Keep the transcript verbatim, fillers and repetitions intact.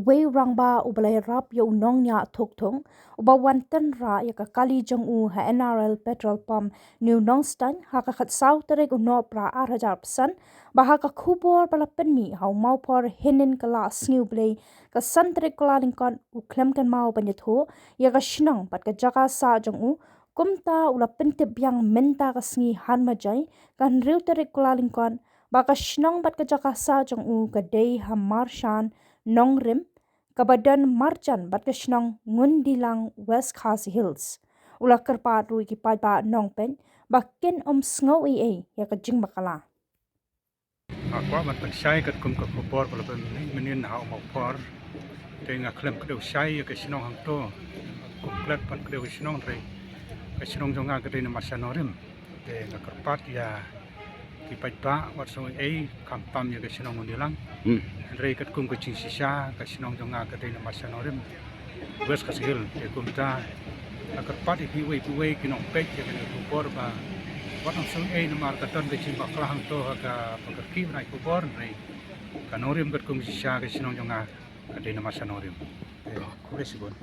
Uwei u rangbah uba la ïarap ïa u nongñiah thukthung uba wan tynrah ïa ka kali jong u ha N R L petrol pump New Nongstoiñ ha ka khatsaw tarik u Nohprah ar hajar arphew san, ba ha ka khubor ba la pynmih ha u Mawphor hynnin ka la sngi U Blei ka san tarik Kyllalyngkot u khlem kynmaw ban ïathuh ïa ka shnong bad ka jaka sah jong u. Kumta u la pyntip biang mynta ka sngi Hanmajai ka hynriew tarik Kyllalyngkot ba ka shnong bad ka jaka sah jong u ka dei ha Marshan Nongrim, kaba don marjan bad ka shnong Ngundilang, West Khasi Hills. U la kyrpad ruh ïa ki paidbah Nongpeit ba kin ym sngew ei ei ïa ka jingbakla. Nga kwah ban pynshai katkum ka khubor ba la pynmih mynnin ha u Mawphor. Te nga khlem kdew shai ïa ka shnong hangto. Kum klet ban kdew ka shnong, hynrei ka shnong jong nga ka dei na Marshan Nongrim. Te nga kyrpad ïa ki paidbah wat sngew ei ei, khamtam ïa ka shnong Ngundilang. Hmm. Hynrei katkum ka jingshisha, ka shnong jong nga ka dei na Marshan Nongrim, West Khasi Hills. Te kumta nga kyrpad ïa kiwei kiwei ki nongpeit ïa kane ka khubor ba wat ym sngew ei ei namar ka don ka jingbakla hangto ha kaba kyrkieh ban ai khubor, hynrei ka Nongrim katkum shisha ka shnong jong nga ka dei na Marshan Nongrim. Te khublei shibun.